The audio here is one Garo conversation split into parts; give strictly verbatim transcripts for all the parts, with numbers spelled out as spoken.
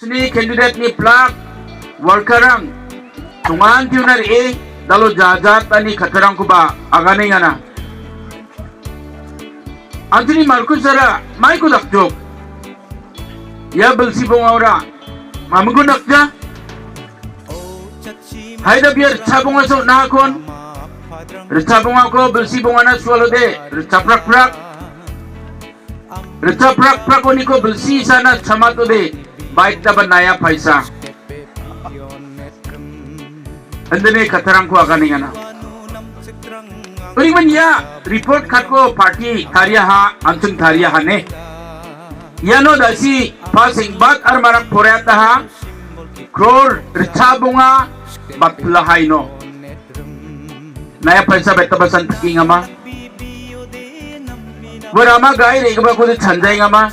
Ni candidate-ni plak worker-rang tongan tiuna re·e dalo jajatani kattarangkoba aganengana. Antini Markus-ara maiko dakjok? Ia bilsi bongaora mamingko dakja? Haida bia ritcha bonga so nahakon. Ritcha bongako bilsi bongana sualode ritcha prak prak. Ritcha prak prak oniko bilsi sana chamatode baik taba naya paisa. Andene kattarangko aganengana. Uriban ia report katko party tariaha, anching tariaha ne. Iano dasi pasing bat armarak poretaha. Crore ritcha bonga batpila haino. Naya paisa beta basan tikingama. Warama gai regaba kudu chanjaingama.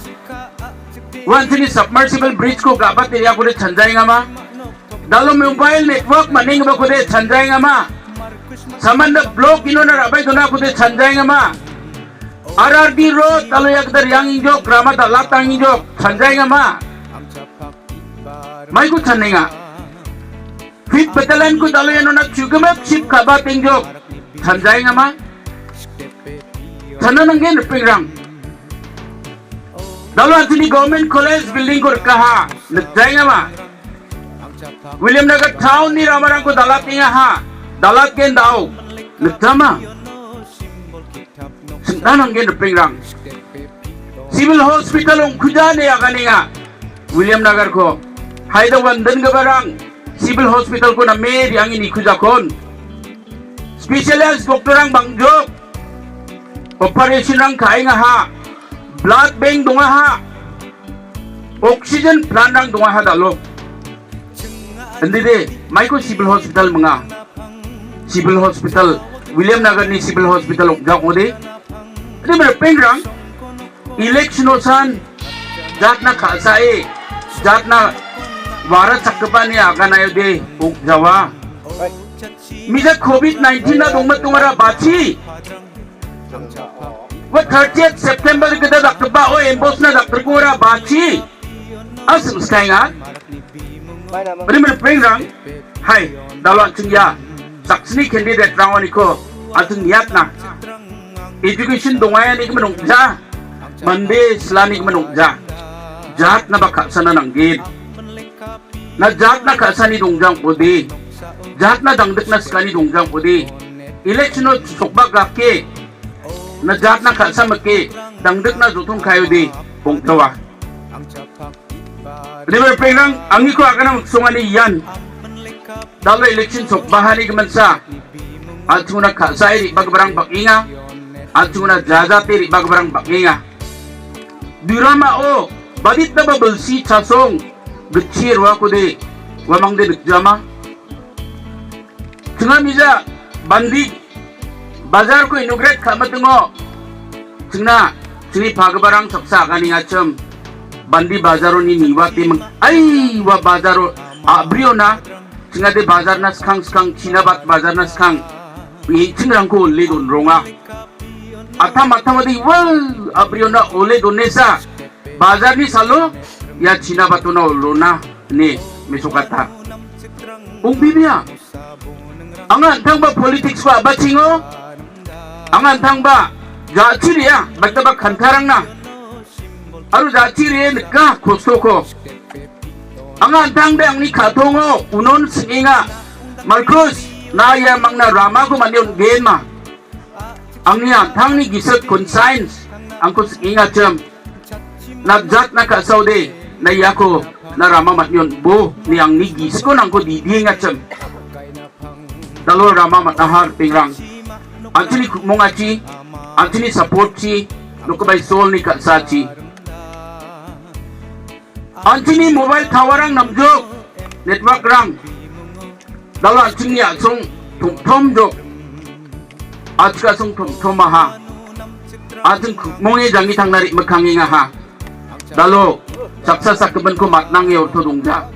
Wan sini submersible bridge ko gabat area kudu chanjaingama. Dalo mobile network maningaba kudu chanjaingama. Samanda block inona rabai dona kudu chanjaingama. R R D road dalo yakdar yang injok rama dalat ang injok chanjaingama. Maiko chanenga. Fifth Battalion-ko dalo ianona chugimak chip ka·ba tengjok. Chanjaengama? Chana nanggen ripengrang. Dalo antini Government College building-ko rikaha. Nikjaengama? Williamnagar town-ni ramarangko dalatengaha. Dalatgen dao. Nikjama? Singna nanggen ripengrang. Civil Hospital ong·kuja ine aganenga. Williamnagar-ko. Haida wandingiparang Civil Hospital-ko name re·ange nikujakon. Specialized doctor-rang bangjok. Operation-rang ka·engaha. Blood bank dongaha. Oxygen plant-rang dongaha dalo. Indide, maiko Civil Hospital minga. Civil Hospital, Williamnagar-ni Civil Hospital ong·ja ong·ode. Ade ripengrang, election-osan jatna ka·sae, jatna wara chakgipani aganaiode ong·jawa. Mija covid nineteen-na dongmat dongara bachi. Ua thirtieth September gita dakgipao embosna dakgrikora bachi. Asing skainga. Beri merpeng rang. Hai, dalo an·ching ia. Saksini candidate rang aniko an·ching niatna. Education dongaia ni gimin ong·ja. Mande silani gimin ong·ja. Jatna ba ka·sana nanggin. Na jatna ka·sani dongjang ong·ode. Jatna dangdikna sikani dongjang ong·ode. Election-o sokbak gake. Na jatna ka·sa mike. Dangdikna jotong kaiode. Ong·jawa. River pengrang, angniko agana miksongani ian. Dalo election sokbahani giminsa. An·chingona ka·sae re·bagiparang bang·enga. An·chingona jajate re·bagiparang bang·enga. Duramao baditaba bilsi chasong gitchie roakode uamangde nikjama. Chinga mija bandi bajarko inaugurate ka·mitingo. Chingna, chingni pagiparang saksa aganengachim. Bandi bajaroni niwate ming-, ai, ua bajaro a·briona. Chingade bajarna skang skang, China bat bajarna skang. Chingrangko ole donronga. Atam atamade, wal, a·briona ole donesa. Bajarni salo, ia China batona olona, ine mesokata. Ong·bibia. Anga an·tangba politics-ko a·bachengo. Anga an·tangba ja·chi re·a, baitaba kantarangna. Aro ja·chi re·e nika kostoko. Anga an·tangde angni ka·tongo unon sing·enga. Markus, na ia mangna ramako mande on·genma. Angni an·tangni gisik conscience angko sing·engachim. Na jatna ka·saode, na iako, na rama man·enbo, ne angni gisiko nangko didiengachim. Dalo rama man·aha ripengrang. An·chini ku·mongachi, an·chini support-chi, nokobai solni ka·sachi. An·chini mobile tower-rang namjok, network-rang. Dalo an·chingni a·song tomtomjok. A·chik a·song tomtomaha. An·ching ku·monge janggi tangna re·mikkangengaha. Dalo, saksa sakgipinko matnange orto dongja.